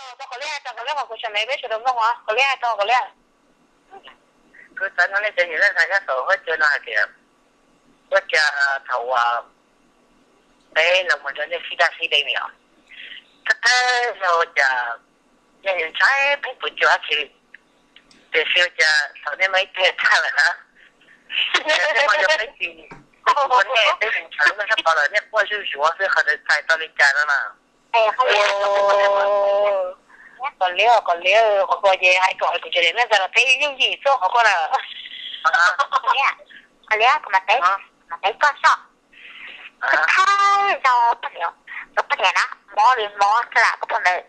Tau qhov liab, tau qhov liab, qhov kuv tseem me peb sawv daws mloog os, qhov liab, tau qhov liab. Kuv xav nug nej cov niam leej ntxhais nyob saum huab cua no hais tias, ua cas thaum uas peb los mus nrog nej sib daj sib deev ne os, thawj thawj zaug ua cas nej ntshai peb puas cuag dab tsi, tiam sis ua cas thaum nej muaj ib teg tag lawm na, nej muaj yog peb tsis ua nej peb mus ntshaw lub neej sab tod lawm nej quaj zuj zus xwb, qhov ntawd txhais tau li cas no na? Qhov liab, qhov liab, qhov ko ces hais kom kuv tseem neej ntxhais los peb yeej yim xwb qhov ko na. Qhov liab, kuv mam teb, mam teb koj soj. Thawj zaug, zaug poj niam na, mob li mob xwb lam koj poj ntawd.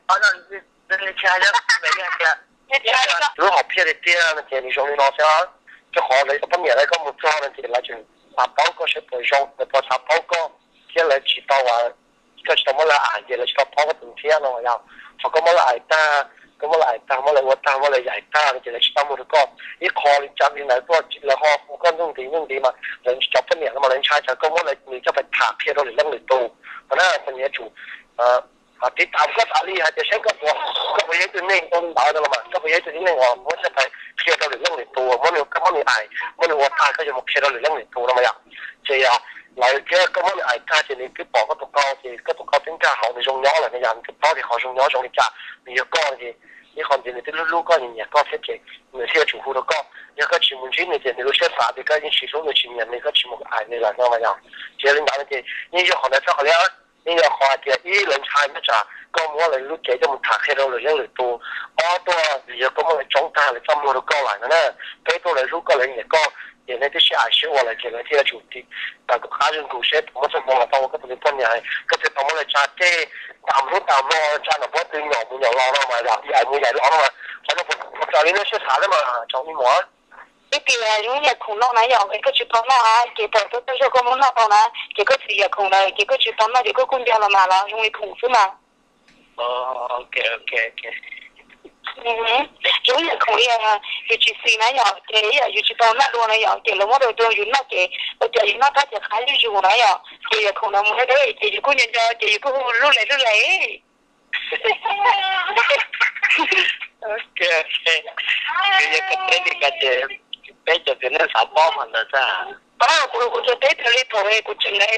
Lub hom phiaj tiag tiag no ces nws zoo li no xwb, rau qhov lawv cov poj niam lawv koj mus txog no ces lawv tseem xav paub koj saib puas zoo, lawv puas xav paub koj, thiab lawv tsis tau, koj tsis tau muab lawv aim ces lawv tsis tau paub koj tus thiab no yog. Thaum koj muab lawv aim tag, koj muab lawv aim tag, muab lawv ua tag, muab lawv yaim tag no ces lawv tsis tau mus rau koj. Ib qho li cas li ntawd tuaj lawv ho hu koj ntuj nti ntuj nti mas lawv cov poj niam no mas lawv ntshai tsam koj muab lawv nws coj pais tham qhia rau lwm leej lwm tus no na. Ces yuav tsum tiv tam koj tas li hais tias saib koj puas, koj puas yog ib tug neeg zoo li ntawd no los mas koj puas yog ib tug tib neeg uas muab coj pais qhia rau lwm leej lwm tus, muab nws, koj muab nws aim, muab nws ua tag koj yuav mus qhia rau lwm leej lwm tus no mas yom. Ces yog lawv thiab koj muab nws aim tag ces nws twb pom koj tus qau ces koj tus qau twb nkag hauv nws zoo nyob lawm no yog nws twb paub tias qhov zoo nyob zoo li cas, nws yog koj ces ib qho ntxiv nws twb hlub hlub koj nyiam nyiam koj thiab ces nws thiaj yuav tsum hu rau koj. Yog koj tsis mus ntsib nws ces nws lub siab xav tias koj yeej tsis hlub nws tsis nyiam nws, koj tsis mus aim nws lawm no mas yog. Ces yog li ntawd no ces yeej yog qhov ntawd txog qhov liab, yeej yog qhov hais tias ib lawv ntshai nyob tsam koj muab lawv lub cev coj mus tham qhia rau lwm leej lwm tus, ob tuaj vim yog koj muab lawv tsoob tag lawv txaj muag rau koj lawm no na, peb tuaj lawv hlub koj lawv nyiam koj ces nej twb sib aim sib ua lawm ces lawv thiaj yuav tsum tiv tam koj qab zoo nkaus seb puas muaj txoj hmoo los tau ua koj tus me poj niam, koj thiaj tau muab lawv tsa ceg tas hnub tas hmo tsa nram pob tw nyom mus nyom los no mas yam yaim mus yaim los no mas qhov no puas raws li nej siab xav na mas tsoom me muam? Ib tias zoo yam khoom no na yom, es koj tsis tau noj ces thaum twg koj zog koj muab noj tau na, ces koj txiv yam khoom ntawd ces koj tsis tau noj ces koj kuj nco los mas los zoo li khoom xwb mas. Zoo yam khoom li yus tsis xis na yom, ces yam yus tsis tau noj dua na yom, ces lawv muab rau rau yus noj ces ua cas yus noj tab ces qab zuj zus na yom, ces yam khoom ntawd mus deb deb ces yus kuj nco nco ces yus kuj hu lub le lub le. Yog koj teb li ko ces peb cov txiv neej xav paub qhov ntawd xwb. Kuv, kuv tsuas teb raws li thaum kuv tseem li nej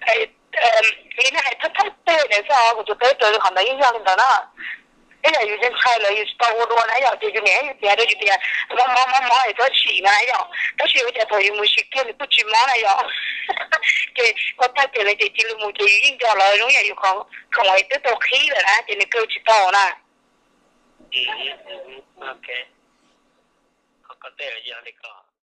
hais thawj thawj teg ntawd xwb, kuv tsuas teb raws li qhov ntawd yeej yog li ntawd na. Ib yam yus ntshai lawm yus tsis tau ua dua na yom, ces yus niam yus txiv hais rau yus tias mob mob mob mob es txhob sim na yom, tab sis ua cas thaum yus mus sim kiag nws kuj tsis mob na yom. Ces ua tag ces lawv ces cia li mus ces yus yeej nco lawv zoo yam yus khoom es twb tau qhib lawm na ces nws kaw tsis tau na. Qhov koj teb yog li ko.